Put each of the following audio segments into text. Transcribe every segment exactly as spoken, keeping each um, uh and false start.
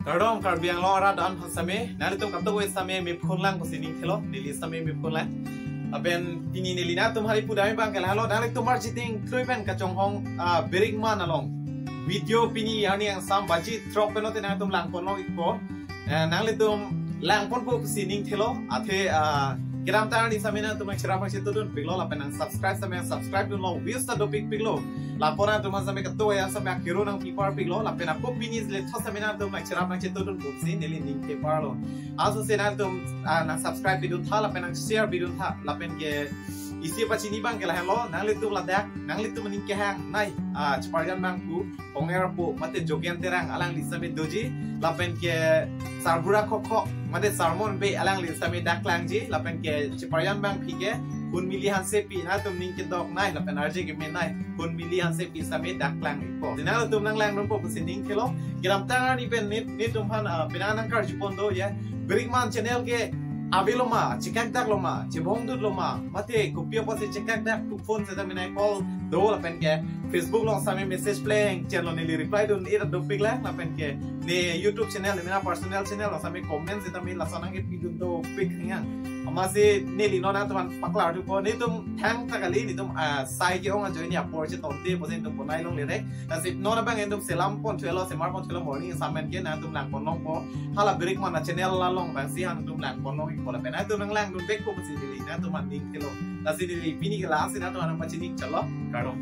Kardom Karbi Anglong arat an aphan sitame, nanglitum kadokave sitame mephun lang pusi ning thelo, neli sitame mephun lang. Lapen pini neli nangtum hari pudam abang ke lahelo, nanglitum arjiting thrui pen kachonghong, ah, Birikman along video pini arni angsam baji throk pen ote nangtum langpon long ikpo. Eh, nanglitum langponpo pusi ning thelo, athe, ah, kedamtang arni sitame nangtum nangcherap nangchetongdun piklo, lapen nang subscribe sitame subscribe dunlo, views ta dopik piklo. Lapu nangtum sitame kadokave sitame akero nangpi par piklo, lapen ako pini le thos sitame nangtum nangcherap nangchetongdunpo pusi neli ning the parlo. Aso se nangtum, ah, nang subscribe pidun tha, lapen nang share pidun tha, lapen ke isi pachini abang ke lahelo, nanglitum ladak, nanglitum aning kehang nai, ah, cheparjan abang pu, Konger pu, mate Jogen Terang alangli sitame doji, lapen ke Sarbura Khokho, mate Sarmon Bey alangli sitame dak langji, lapen ke cheparjan abangpi ke Hunmili Hansepi, nangtum ning kedok nai, lapen arje keme nai, Hunmili Hansepi sitame dak lang ikpo. Nangtum nang langdunpo pusi ning thelo, kedamtang arni pen neli, nelitum aphan, ah, penang nangkarjupon do ya, Birikman channel ke avelo ma, chekakdak lo ma, chebongdut lo ma, mate kopi apotsi chekakdak, phone sitame nai call do, lapen ke Facebook along sitame message plengchelo, neli reply dun ira dopik lang, lapen ke ne YouTube channel, ne mena personal channel along sitame comment sitame lason nangkepidun dopik nang. Amatsi neli non nangtum aphan paklar thupo, netum thangta kali, netum, ah, sai ke-ong ajoine apor chetongte pusi netum bonai longle re. Lasi non abang netum selam pon thulo, semar pon thulo morning assignment ke nangtum langpon longpo. Hala Birikman a-channel along abangsi nangtum langpon long ikpo, lapen nangtum nang langdun bekpo pusi neli nangtum aphan ning thelo. Lasi neli pini ke lasi nangtum aphan pachini chalo. Kardom.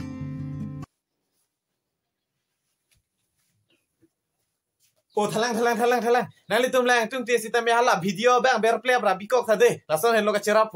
O thalang, thalang, thalang, thalang. Nanglitum langtungte sitame hala video abang berplep ra bikok tha de. Lason henlo kacherap.